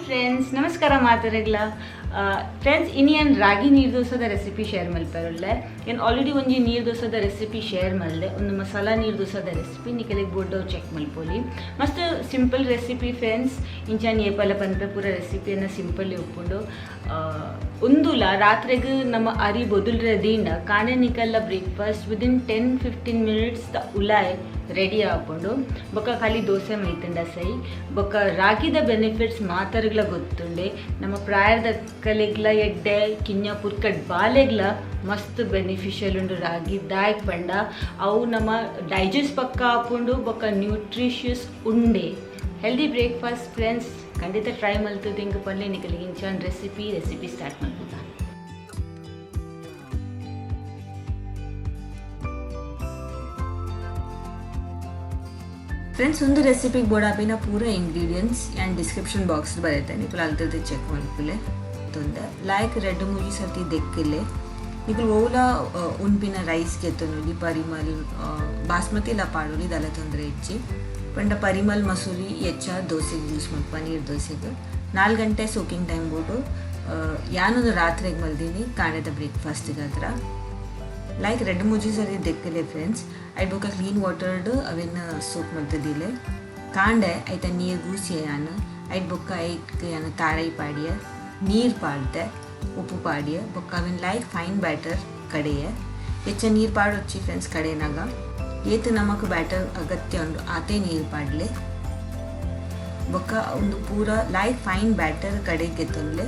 Friends, ನಮಸ್ಕಾರ ಮಾತರೆಗ್ಲ. Friends, ಇನಿ ರಾಗಿ ನೀರು ದೋಸೆದ ರೆಸಿಪಿ ಶೇರ್ ಮಲ್ಪರುಲ್ಲೆ. ಏನು ಆಲ್ರೆಡಿ ಒಂಜಿ ನೀರು ದೋಸೆದ ರೆಸಿಪಿ ಶೇರ್ ಮಲ್ದೆ, ಒಂದು ಮಸಾಲಾ ನೀರು ದೋಸೆದ ರೆಸಿಪಿ ನಿಕಲೆಗ್ ಬೋರ್ಡ್ ಚೆಕ್ ಮಲ್ಪೊಲಿ. ಮಸ್ತ್ ಸಿಂಪಲ್ ರೆಸಿಪಿ ಫ್ರೆಂಡ್ಸ್. ಇಂಚಾನ್ ಏಪಲ ಪನ್ಪೆ ಪೂರ ರೆಸಿಪಿಯನ್ನು ಸಿಂಪಲ್ ಉಪ್ಪುಂಡು. ಉಂದುಲ ರಾತ್ರೆಗ್ ನಮ್ಮ ಅರಿ ಬೊದುಲ್ರೆ ದೀಂಡ ಕಾಣೆ ನಿಕಲ್ಲ ಬ್ರೇಕ್ಫಾಸ್ಟ್ ವಿದಿನ್ 10-15 ಮಿನಿಟ್ಸ್ ದ ಉಲಾಯ್ ರೆಡಿ ಆಪುಂಡು. ಬೊಕ್ಕ ಖಾಲಿ ದೋಸೆ ಮೈತುಂಡ ಸೈ. ಬೊಕ್ಕ ರಾಗಿದ ಬೆನಿಫಿಟ್ಸ್ ಮಾತರ್ಗ್ಲ ಗೊತ್ತುಂಡೆ. ನಮ್ಮ ಪ್ರಾಯದ ಕಲೆಗ್ಲ ಎಡ್ಡೆ ಕಿನ್ಯ ಪುರ್ಕಟ್ ಬಾಲೆಗ್ಲ ಮಸ್ತ್ ಬೆನಿಫಿಷಿಯಲ್ ಉಂಡು ರಾಗಿ. ದಾಯಕ್ ಪಂಡ ಅವು ನಮ್ಮ ಡೈಜೆಸ್ಟ್ ಪಕ್ಕ ಆಪುಂಡು, ಬೊಕ್ಕ ನ್ಯೂಟ್ರಿಷಿಯಸ್ ಉಂಡೆ. ಹೆಲ್ದಿ ಬ್ರೇಕ್ಫಾಸ್ಟ್ ಫ್ರೆಂಡ್ಸ್, ಖಂಡಿತ ಟ್ರೈ ಮಲ್ತದ ಇಂಕ ಪಲ್ಲೆ. ನಿಕಲಿಗೆ Incheon recipe recipe start ಮಲ್ಪುಗ. Friends, ಒಂದು ರೆಸಿಪಿಗೆ ಬೋಡಾಪಿನ ಪೂರ ಇಂಗ್ರೀಡಿಯೆಂಟ್ಸ್ ಆ್ಯಂಡ್ ಡಿಸ್ಕ್ರಿಪ್ಷನ್ ಬಾಕ್ಸ್ ಬರುತ್ತೆ, ನಿಕುಲು ಅಲ್ತದ ಚೆಕ್ ಮಲ್ಪುಲೆ. ತೊಂದೆ ಲೈಕ್ ರೆಡ್ ಮೂಜಿ ಸರ್ತಿ ದೆಕ್ಕಿಲೆ. ನಿಕುಲು ಓಲ ಉನ್ಪಿನ ರೈಸ್ ಗೆತ್ತೊನೊಲಿ, ಪರಿಮಲ್ ಬಾಸ್ಮತಿ ಲ ಪಾಡೊಲಿ, ದಾಲ ತೊಂದರೆ ಇಜ್ಜಿ. ಪಂಡ ಪರಿಮಲ್ ಮಸೂರಿ ಹೆಚ್ಚ ದೋಸೆಗೆ ಯೂಸ್ ಮಲ್ಪ. ನೀರು ದೋಸೆಗೆ 4 ಗಂಟೆ ಸೋಕಿಂಗ್ ಟೈಮ್ ಬೋಡು. ಯಾನೊಂದು ರಾತ್ರಿಗೆ ಮಲ್ದೀನಿ ಕಾಣೆದ ಬ್ರೇಕ್ಫಾಸ್ಟಿಗೆ ಹತ್ರ. ಲೈಕ್ ರೆಡ್ ಮೂಜಿ ಸರಿ ದೆಕ್ಕಲೆ ಫ್ರೆಂಡ್ಸ್. ಐಟ್ ಬೊಕ್ಕ ಕ್ಲೀನ್ ವಾಟರ್ಡ್ ಅವೆನ್ ಸೋಕ್ ಮಲ್ತದಿಲೆ. ಕಾಂಡೆ ಐತ ನೀರು ಗೂಸಿಯ ಯಾನ್. ಐಟ್ ಬೊಕ್ಕ ಐಕ್ ಯಾನ್ ತಾರೈ ಪಾಡಿಯ, ನೀರು ಪಾಡ್ದೆ, ಉಪ್ಪು ಪಾಡಿಯ. ಬೊಕ್ಕ ಅವೆನ್ ಲೈಕ್ ಫೈನ್ ಬ್ಯಾಟರ್ ಕಡೆಯ. ಹೆಚ್ಚ ನೀರು ಪಾಡೊಚ್ಚಿ ಫ್ರೆಂಡ್ಸ್ ಕಡೆನಾಗ. ಏತು ನಮಕ್ ಬ್ಯಾಟರ್ ಅಗತ್ಯ ಉಂಡು ಆತೇ ನೀರು ಪಾಡ್ಲೆ. ಬೊಕ್ಕ ಒಂದು ಪೂರ ಲೈಕ್ ಫೈನ್ ಬ್ಯಾಟರ್ ಕಡೆಗೆ ತೊಂದ್ಲೆ.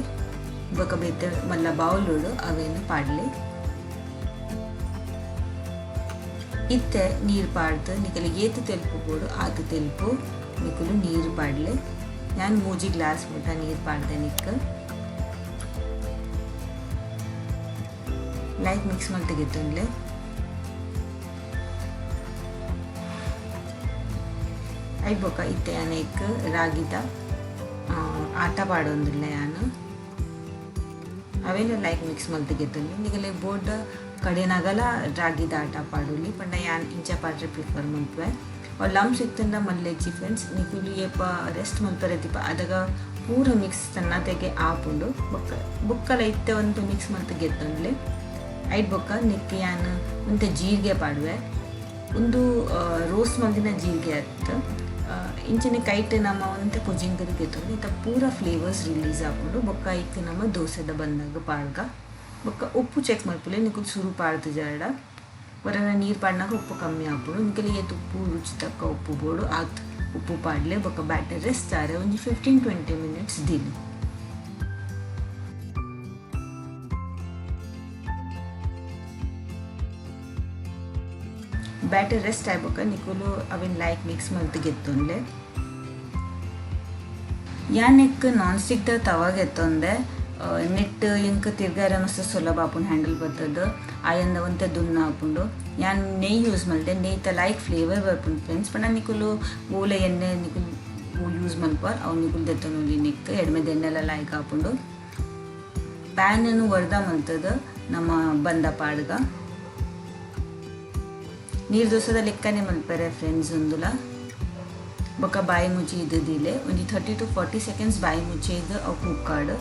ಬೊಕ್ಕ ಬೇತೆ ಮಲ್ಲ ಬೌಲುಡು ಅವೇನು ಪಾಡ್ಲೆ. ಇತ್ತೆ ನೀರು ಪಾಡ್ದು ನಿಕಲೆ ಏತು ತೆಲ್ಪು ಬೋಡು ಆತು ತೆಲ್ಪು ನಿಕುಲು ನೀರು ಪಾಡ್ಲೆ. ನಾನು ಮೂಜಿ ಗ್ಲಾಸ್ ಮುಟ್ಟ ನೀರು ಪಾಡ್ದೆ. ನಿಕ್ ಲೈಕ್ ಮಿಕ್ಸ್ ಮಲ್ತ್ ಗೆತ್ತೊನ್ಲೆ. ಐಟ್ ಬೊಕ್ಕ ಇತ್ತೆ ಯಾನ್ ಎಕ್ ರಾಗಿದ ಆಟ ಪಾಡೊಂದುಲ್ಲೆ ಯಾನ್. ಅವೇನು ಲೈಕ್ ಮಿಕ್ಸ್ ಮಲ್ತ್ ಗೆತ್ತೊನ್ಲೆ. ನಿಕಲೆ ಬೋರ್ಡ್ ಕಡೆನಾಗಲ ರಾಗಿದ ಆಟ ಪಾಡೊಲಿ, ಪಂಡ ಯಾನ್ ಇಂಚ ಪಾಡ್ರೆ ಪ್ರಿಫರ್ ಮಲ್ಪುವೆ. ಲಂಪ್ಸ್ ಇತ್ತಂಡ ಮಲ್ಲೆಜ್ಜಿ ಫ್ರೆಂಡ್ಸ್. ನಿಕುಲು ಏಪ ರೆಸ್ಟ್ ಮಲ್ಪರೆ ದೀಪ ಅದಗ ಪೂರ ಮಿಕ್ಸ್ ತನ್ನತೆಗೆ ಆಪುಂಡು. ಬೊಕ್ಕ ಬೊಕ್ಕಲ ಇತ್ತೆ ಒಂದು ಮಿಕ್ಸ್ ಮಲ್ತ್ ಗೆತ್ತೊನ್ಲೆ. ಐಟ್ ಬೊಕ್ಕ ನಿಕ್ ಯಾನ್ ಒಂತೆ ಜೀರಿಗೆ ಪಾಡುವೆ. ಒಂದು ರೋಸ್ಟ್ ಮಲ್ದಿನ ಜೀರಿಗೆ ಅತ್ತ. ಇಂಚನೆ ಕೈಟ್ ನಮ್ಮ ಒಂತೆ ಪುಜಿಂಗದ ಗೆತ್ತೊಂದು ಇತ್ತ ಪೂರ ಫ್ಲೇವರ್ಸ್ ರಿಲೀಸ್ ಆಪುಂಡು. ಬೊಕ್ಕ ಐಕ್ ನಮ್ಮ ದೋಸೆದ ಬಂದಾಗ ಪಾಡ್ಗ. ಬೊಕ್ಕ ಉಪ್ಪು ಚೆಕ್ ಮಲ್ಪುಲೆ. ನಿಕುಲು ಸುರು ಪಾಡ್ದು ಜಾಡ ಹೊರನ ನೀರು ಪಾಡ್ನಾಗ ಉಪ್ಪು ಕಮ್ಮಿ ಆಪುಂಡು. ನಿಕುಲು ಏತ್ ಉಪ್ಪು ರುಚಿ ತಕ್ಕ ಉಪ್ಪು ಬೋಡು ಆತ್ ಉಪ್ಪು ಪಾಡ್ಲೆ. ಬೊಕ್ಕ ಬ್ಯಾಟರ್ ರೆಸ್ಟ್ ಆರೆ ಒಂಜಿ 15-20 ಮಿನಿಟ್ಸ್ ದೀಲೆ. ಬ್ಯಾಟರ್ ರೆಸ್ಟ್ ಆಯ್ ಬೊಕ್ಕ ನಿಕುಲು ಅವೆನ್ ಲೈಕ್ ಮಿಕ್ಸ್ ಮಲ್ತ್ ಗೆತ್ತೊನ್ಲೆ. ಯಾನ್ ಎಕ್ ನಾನ್ ಸ್ಟಿಕ್ ದ ತವಾ ಗೆತ್ತೊಂದೆ. ನೆಟ್ ಎಂಕ್ ತಿರ್ಗಾರೆ ಮಸ್ತ್ ಸುಲಭ ಆಪುಂಡು, ಹ್ಯಾಂಡಲ್ ಬತ್ತದ ಆಯಂದ ಒಂತೆ ದುನ್ನ ಆಪುಂಡು. ಯಾನ್ ನೆಯ್ ಯೂಸ್ ಮಲ್ತೆ, ನೆಯ್ತ ಲೈಕ್ ಫ್ಲೇವರ್ ಬರ್ಪುಂಡು ಫ್ರೆಂಡ್ಸ್. ಪಂಡ ನಿಕುಲು ಓಲೆ ಎಣ್ಣೆ ನಿಕುಲು ಯೂಸ್ ಮಲ್ಪರ್ ಅವು ನಿಕುಲು ದೆತ್ತೊನೊಲಿ. ನಿಕ್ ಎಡ್ಮೆದ ಎಣ್ಣೆಲ ಲೈಕ್ ಆಪುಂಡು. ಪ್ಯಾನನ್ನು ವರ್ದ ಮಲ್ತದ ನಮ್ಮ ಬಂದ ಪಾಡ್ಗ. ನೀರು ದೋಸೆದ ಲೆಕ್ಕನೆ ಮಲ್ಪೆರೆ ಫ್ರೆಂಡ್ಸ್ ಉಂದುಲ. ಬೊಕ್ಕ ಬಾಯಿ ಮುಚ್ಚಿ ಇದ್ದಿಲ್ಲ ಒಂಜಿ 30 ಟು 40 ಸೆಕೆಂಡ್ಸ್ ಬಾಯಿ ಮುಚ್ಚಿ ಇದ್ದು ಅವು ಕುಕ್ಕಾಡು.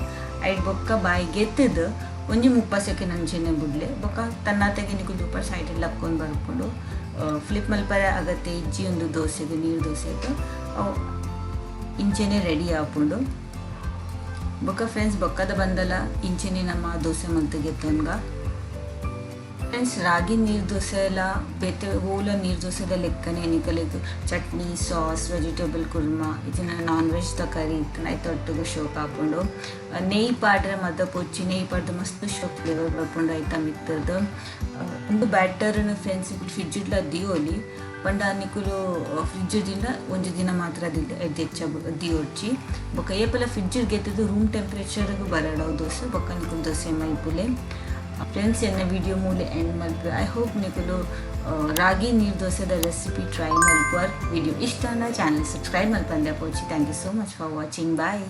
ಐಟ್ ಬೊಕ್ಕ ಬಾಯಿ ಗೆತ್ತದು ಒಂಜಿ 30 ಸೆಕೆಂಡ್ ಅಂಚೆನೆ ಬುಡ್ಲೆ. ಬೊಕ್ಕ ತನ್ನಾತೆಗೆ ನಿಕುಲು ದೂಪರ್ ಸೈಡ್ ಲಕ್ಕೊಂದು ಬರ್ಪುಂಡು. ಫ್ಲಿಪ್ ಮಲ್ಪರೆ ಅಗತ್ಯ ಇಜ್ಜಿ ಒಂದು ದೋಸೆಗೆ, ನೀರು ದೋಸೆಗೆ ಅವು ಇಂಚೆನೆ ರೆಡಿ ಆಪುಂಡು. ಬೊಕ್ಕ ಫ್ರೆಂಡ್ಸ್, ಬೊಕ್ಕದ ಬಂದಲ ಇಂಚೆನೆ ನಮ್ಮ ದೋಸೆ ಮಲ್ತ್ ಗೆತ್ತೊನ್ಗ. ಫ್ರೆಂಡ್ಸ್, ರಾಗಿ ನೀರು ದೋಸೆ ಎಲ್ಲ ಬೇತೆ ಓಲ ನೀರು ದೋಸೆದ ಲೆಕ್ಕನೆ ನಿಕಲೆಗ್ ಚಟ್ನಿ, ಸಾಸ್, ವೆಜಿಟೇಬಲ್ ಕುರ್ಮಾ, ಇತ್ತಿನ ನಾನ್ ವೆಜ್ ದ ಕರಿ ಇತ್ತಂಡ ಐತ ಒಟ್ಟುಗು ಶೋಕ್ ಆಪುಂಡು. ನೆಯ್ ಪಾಡ್ರೆ ಮದ ಪೊಚ್ಚಿ, ನೆಯ್ ಪಾಡ್ದು ಮಸ್ತ್ ಶೋಕ್ ಫ್ಲೇವರ್ ಬರ್ಪುಂಡು ಐತ ಮಿತ್ತದ. ಉಂದು ಬ್ಯಾಟರ್ನ ಫ್ರೆಂಡ್ಸ್ ಫ್ರಿಡ್ಜ್ ಡ್ಲ ದೀವೊಲಿ. ಪಂಡ ನಿಕುಲು ಫ್ರಿಡ್ಜ್ ದಿಂಡ ಒಂಜಿ ದಿನ ಮಾತ್ರ ಹೆಚ್ಚ ದಿಯೊಡ್ಚಿ. ಬೊಕ್ಕ ಏಪಲ ಫ್ರಿಡ್ಜ್ ಗೆತ್ತದು ರೂಮ್ ಟೆಂಪ್ರೇಚರ್ ಬರಡ ದೋಸೆ. ಬೊಕ್ಕ ನಿಕುಲು ದೋಸೆ ಮೈಪುಲೆ. ಫ್ರೆಂಡ್ಸ್, ಎನ್ನ ವಿಡಿಯೋ ಮೂಲೆ ಎಂಡ್ ಮಲ್ಪೆ. I hope ನಿಕುಲು ರಾಗಿ ನೀರು ದೋಸೆದ ರೆಸಿಪಿ ಟ್ರೈ ಮಲ್ಪುವರ್. ವಿಡಿಯೋ ಇಷ್ಟ ಚಾನಲ್ ಸಬ್ಸ್ಕ್ರೈಬ್ ಮಲ್ಪಂದೆ ಪೋಚಿ. Thank you so much for watching. Bye.